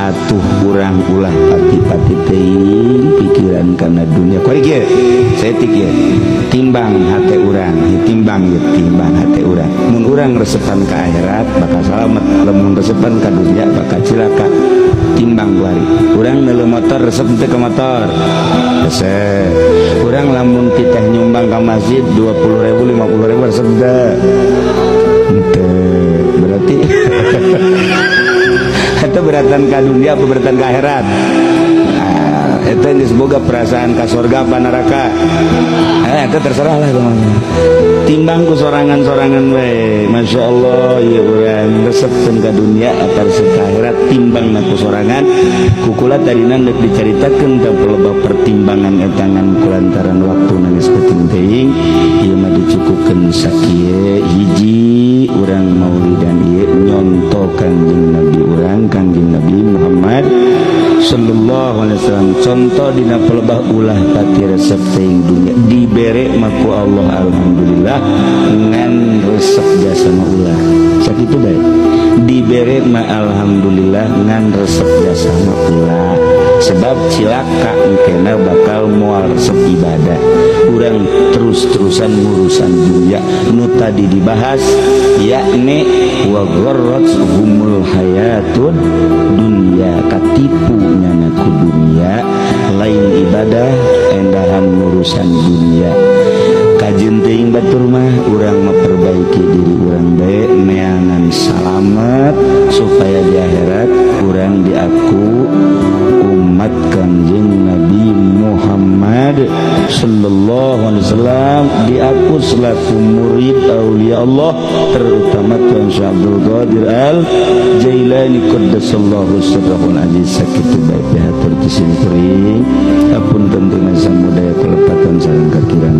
Atuh urang ulah pati-pati teuing pikiran kana dunia. Kuari kieu saeutik ieu, timbang hate urang, timbang ieu, timbang hate urang. Mun urang resepan ka akhirat bakal salamet, lamun resepan ka dunia bakal cilaka. Timbang kuari. Urang neuleu motor, resep teu ka motor? Resep. Urang lamun titeh nyumbang ka masjid 20.000, 50.000, resep teu? Henteu. Berarti itu beratan ka dunia apa beratan ka akhirat? Nah, itu geus boga perasaan ka surga apa neraka, itu terserah lah pokoknya. Timbang ku sorangan-sorangan we. Masya Allah ya, urang resepkeun ka dunia apa resep ka akhirat, timbang ku sorangan. Kukula tadina deuk dicaritakeun tentang pelebah pertimbangan eta, ngan kulantaran waktu nangis penting teuing, ieu mah dicukupkeun sakieu. Hiji, urang maulidan ieu nyonto Kangjeng Nabi urang, Kangjeng Nabi Muhammad sallallahu alaihi wasallam, contoh dina pelebah ulah pati resep teuing dunia. Dibere mah ku Allah alhamdulillah, ngan resep jasa mah ulah. Sakitu bae. Dibere mah alhamdulillah, ngan resep jasa mah ulah, sebab cilaka engkena bakal moal resep ibadah. Urang terus-terusan ngurusan dunia nu tadi dibahas, yakni wa gharrat humul hayatud dunya, katipu nyana ku dunia, lain ibadah, endahan ngurusan dunia. Kajeun teuing batur mah urang memperbaiki diri urang bae, neangan salamet supaya di akhirat urang diaku umat Kanjeng Nabi Muhammad sallallahu alaihi wasallam, diaku selaku murid aulia Allah, terutama Tuan Syekh Abdul Qadir Al Jailani qaddasallahu sirrahul aziz. Sakitu bae pihatur ti sim kuring. Apunten tina samudaya kalepatan sareng kakirangan.